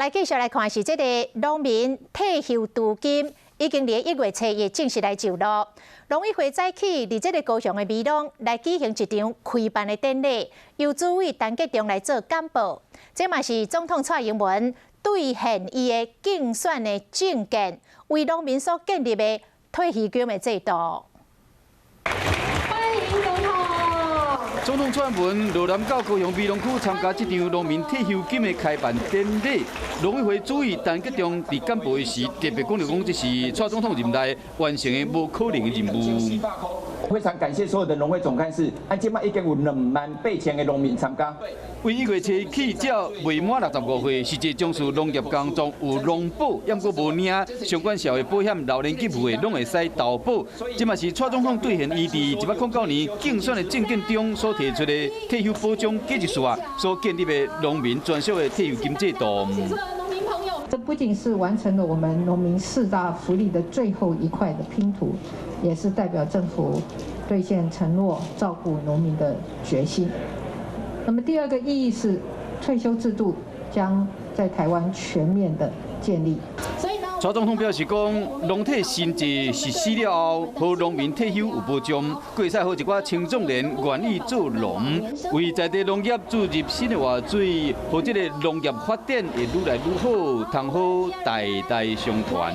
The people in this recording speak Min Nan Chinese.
來繼續來看是這個農民退休儲金已經佇1月初一正式來上路。農委會早起佇這個高雄的美濃來舉行一場開辦的典禮，由主委陳吉仲來做簡報。這嘛是總統蔡英文兌現伊的競選的政見，為農民所建立的退休金的制度。歡迎總統。總統蔡英文落南到高雄美濃區參加這場農民退休金的開辦典禮。農委會主委陳吉仲佇簡報時特別講著講，這是蔡總統任內完成的無可能的任務。非常感謝所有的農會總幹事，啊，這擺已經有28,000個農民參加。為1月初起，至未滿65歲，實際從事農業工作有農保，猶閣無領相關社會保險、老年給付的，攏會使投保。這嘛是蔡總統兌現伊佇109年競選的政見中所提出的退休保障計劃書啊，所建立的農民專屬的退休金制度。這不僅是完成了我們農民四大福利的最後一塊的拼圖，也是代表政府兌現承諾、照顧農民的決心。那麼第二個意義是，退休制度將在台灣全面的建立。蔡總統表示講，農退新制實施了後，予農民退休有保障，閣會使予一寡青壯年願意做農，為在地農業注入新的活水，予這個農業發展會愈來愈好，通好代代相傳。